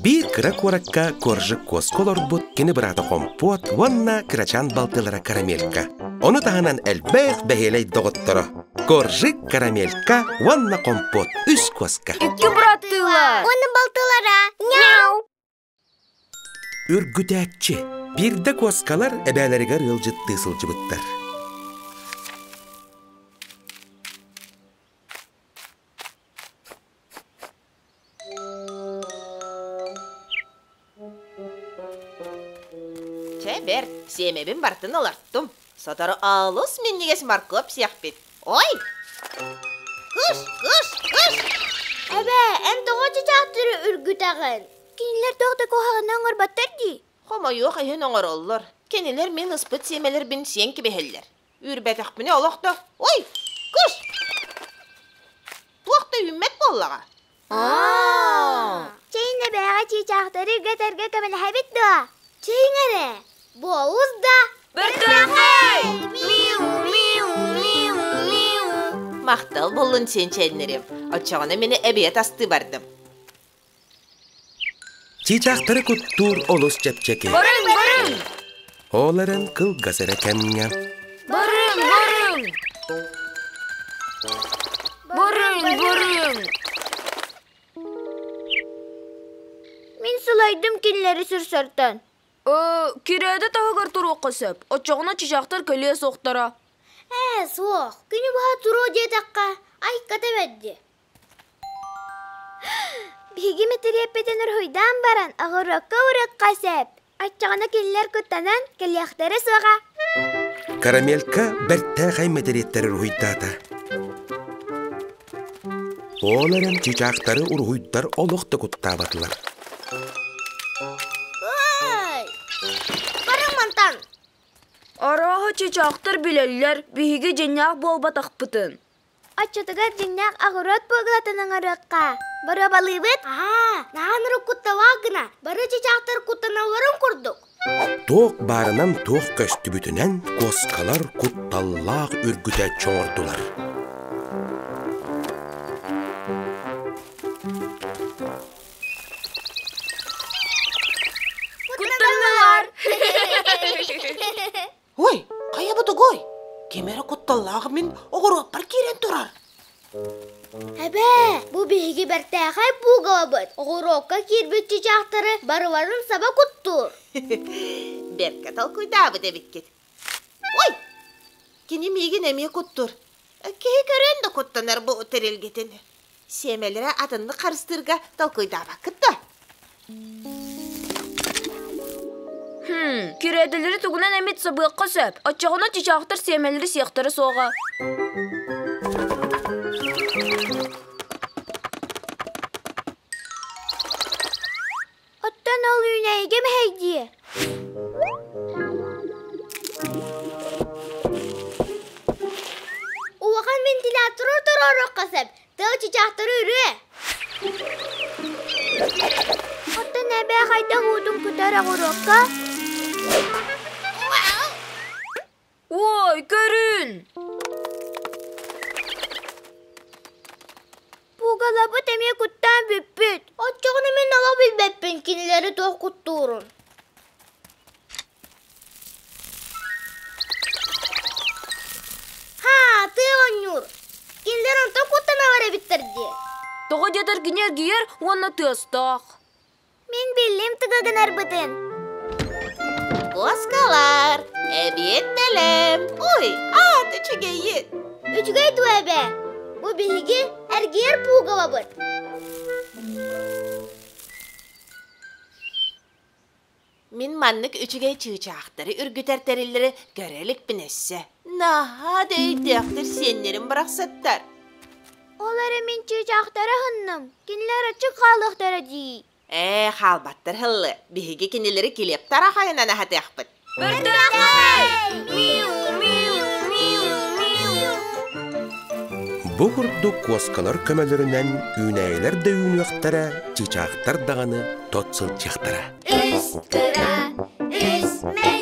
Биир кыра куоракка Коржик куоска олорбут кини быраата Хомпуот уонна кырачаан балтылара Карамелька. Ону таһынан элбэх бэһиэлэй доҕотторо Коржик, Карамелька уонна Хомпуот үс куоска. Икки быраттыылар. Уонна балтылара. Няу! Үргүтээччи. Биирдэ куоскалар эбээлэригэр ыалдьыттыы сылдьыбыттар. Чэ, бэрт, сиэмэбин барытын олортум. Сотору олус минньигэс моркуоп сиэхпит. Ой! Кыш, кыш, кыш! Эбээ, эн тоҕо чычаахтары үргүтэҕин? Кинилэр туох да куһаҕаны оҥорботтор дии. Хомойуох иһин оҥороллор. Кинилэр мин ыспыт сиэмэлэрбин сиэн кэбиһэллэр. Үүрбэтэхпинэ олох да «Ой, кыш!» Туох да үүммэт буоллаҕа. Чэйин эбээҕэ чыычаахтары үргэтэргэ көмөлөһөбүт дуо? Чэйиҥ эрэ, буолус да? Бэртээхэй! Миу, миу, миу, миу. Махтал буоллун сиэнчээннэрим. Оччоҕуна мини эбиэт астыы бардым. Чыычаахтары куттуур олус чэпчэки. Барыҥ, барыҥ! Ол эрэн кылгас эрэ кэмҥэ. Барыҥ, барыҥ! Барыҥ, барыҥ! Мин сылайдым кинилэри сырсартан. Кирээдэ таһыгар туруохха сөп. Оччоҕуна чычаахтар кэлиэ суохтара. Ээ, суох. Күнү быһа туруо диэтэххэ, айката бэрди. Биһиги мэтириэппитин уруһуйдаан баран, оҕуруокка уруохха сөп. Оччоҕуна кинилэр куттанан кэлиэхтэрэ суоҕа. Карамелька бэртээхэй мэтириэттэри уруһуйдаата. Ол эрэн чыычаахтары уруһуйдар олох да куттаабатылар. Ой! Барыҥ мантан! Арааһа чыычаахтар билэллэр, биһиги дьиҥнээх буолбатахпытын. Оччотугар дьиҥнээх оҕуруот буогулатын оҥоруохха. Боруобалыыбыт? Аа, наһаа ынырык кутталаах гына. Бары чычаахтар куттаналларын курдук. Туох баарынан туох көстүбүтүнэн куоскалар кутталлаах үргүтээччи оҥордулар. Куттаннылар! Ой, хайа бу тугуй? Ким эрэ кутталлаах мин оҕуруоппар киирэн турар. Эбээ, бу биһиги бэртээхэй пугалабыт. Оҕуруокка киирбит чычаахтары барыларын саба куттуур. Бэркэ толкуйдаабыт эбиккит. Ой, кини миигин эмиэ куттуур. Киһи көрөн да куттанар бу тэрилгитин. Сиэмэлэрэ атыннык харыстыырга толкуйдаабаккыт да? Хм, кирээдэлэри тугунан эмит сабыахха сөп. Оччоҕуна чычаахтар сиэмэлэри сиэхтэрэ суоҕа. Оттон ол үүнээйигэ мэһэйдиэ. Улахан вентилятору туруоруохха сөп. Тыал чычаахтары үрүө. Оттон эбээ хайдах уутун кутар оҕуруокка? Ой, көрүн! Пугалабыт эмиэ куттаан бүппүт. Оччоҕуна мин олох билбэппин кинилэри туох куттуурун. Ха, тыа оонньуур. Кинилэр онтон куттаналар эбиттэр дии. Тоҕо диэтэр кини эргийэр уонна тыастаах. Мин биллим тугу гынарбытын. Куоскалар, эбиэт бэлэм. Ой, аат үчүгэйин. Үчүгэй дуо эбээ? Бу биһиги эргийэр пугалабыт. Мин маннык үчүгэй чыычаахтары үргүтэр тэриллэри көрө иликпин өссө. Наһаа да өйдөөхтөр сиэннэрим барахсаттар. Ол эрэ мин чыычаахтары аһынным. Кинилэр аччык хаалыахтара дии. Ээ, хаалбаттар һыллы. Биһиги кинилэри килиэп тарахайынан аһатыахпыт. Бэртээхэй! Миу, миу, миу, миу. Бу курдук куоскалар көмөлөрүнэн үүнээйилэр да үүнүөхтэрэ, чыычаахтар даҕаны тот сылдьыахтара. Үс кыра, үс мэй.